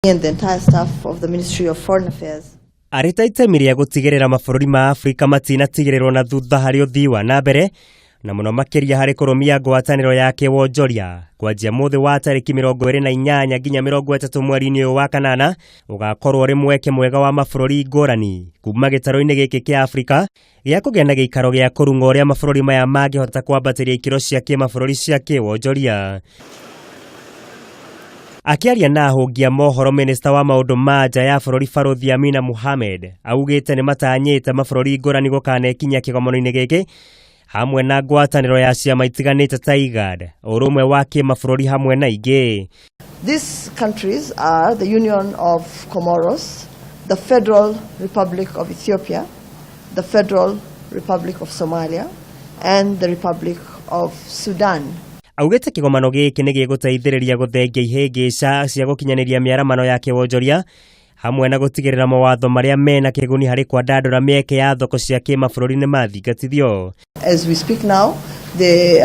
And the entire staff of the Ministry of Foreign Affairs. Arĩ ta itemi rĩa gũtigĩrĩra mabũrũri ma Afrika matinatigĩrĩrwo na thutha harĩ ũthii wa na mbere na mũno makĩria harĩ kũrũmia ngwatanĩro ya kĩwonjoria. Kwanjia mũthĩ wa tarĩki 28 nginya 30 mweri-inĩ ũyũ wa kanana, ũgakorwo ũrĩ mweke mwega wa mabũrũri ngũrani kuma gĩtarũ-inĩ gĩkĩ kĩa Afrika gĩa kũgĩa na gĩikaro gĩa kũrung'a ũrĩa mabũrũri maya mangĩhota kwambatĩria ikĩro cia kĩmabũrũri cia kĩwonjoria. Akĩaria na ahũngi a mohoro, minista wa maũndũ ma nja ya bũrũri Barũthi Amina Mohamed augĩte nĩ matanyĩte mabũrũri ngũrani gũkanekinyia kĩgomano-inĩ gĩkĩ hamwe na ngwatanĩro ya ciama itiganĩte ta IGAD, ũrũmwe wa kĩmabũrũri hamwe na ingĩ. These countries are the Union of Comoros, the Federal Republic of Ethiopia, the Federal Republic of Somalia, and the Republic of Sudan. Augĩte kĩgomano gĩkĩ nĩ gĩgũteithĩrĩria gũthengia ihĩngĩca cia gũkinyanĩria mĩaramano ya kĩwonjoria hamwe na gũtigĩrĩra mawatho marĩa mena kĩguni harĩ kwandandũra mĩeke ya thoko cia kĩmabũrũri nĩ mathingatithio. As we speak now, the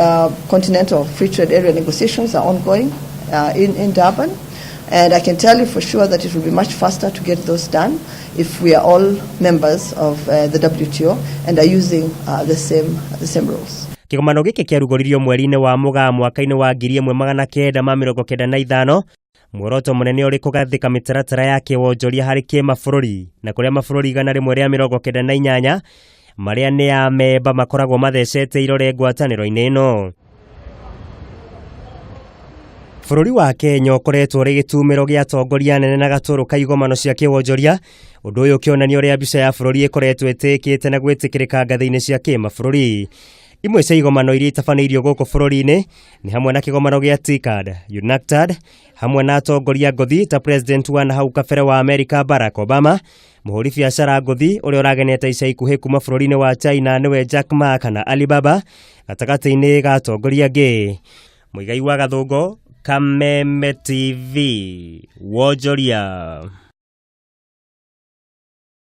Continental Free Trade Area negotiations are ongoing in Durban. And I can tell you for sure that it will be much faster to get those done if we are all members of the WTO and are using the same rules. Kĩgomano gĩkĩ kĩarugũririo mweri-inĩ wa Mũgaa mwaka-inĩ wa 1995, muoroto mũnene ũrĩ kũgathĩka mĩtaratara ya kĩwonjoria harĩ kĩmabũrũri na kũrĩa mabũrũri 198 marĩa nĩ amemba makoragwo mathecete irore ngwatanĩro-inĩ ĩno. Bũrũri wa Kenya ũkoretwo ũrĩ gĩtumĩro gĩa atongoria anene na gatũrũ ka igomano cia kĩwonjoria, ũndũ ũyũ ũkĩonania ũrĩa mbica ya bũrũri ĩkoretwo ĩtĩkĩte na gwĩtĩkĩrĩka ngathĩ-inĩ cia kĩmabũrũri. Imwe cia igomano iria itabanĩirio gũkũ bũrũri-inĩ nĩ hamwe na kĩgomano gĩa TICAD, UNACTAD, hamwe na atongoria ngũthi ta President wa nahau kabere wa Amerika Barack Obama, mũhũri biacara ngũthi ũrĩa ũragenete ica ikuhĩ kuma bũrũri-inĩ wa China nĩwe Jack Ma kana Alibaba, gatagatĩ-inĩ ga atongoria angĩ. Mũigai wa Gathũngũ, Kameme TV, wonjoria.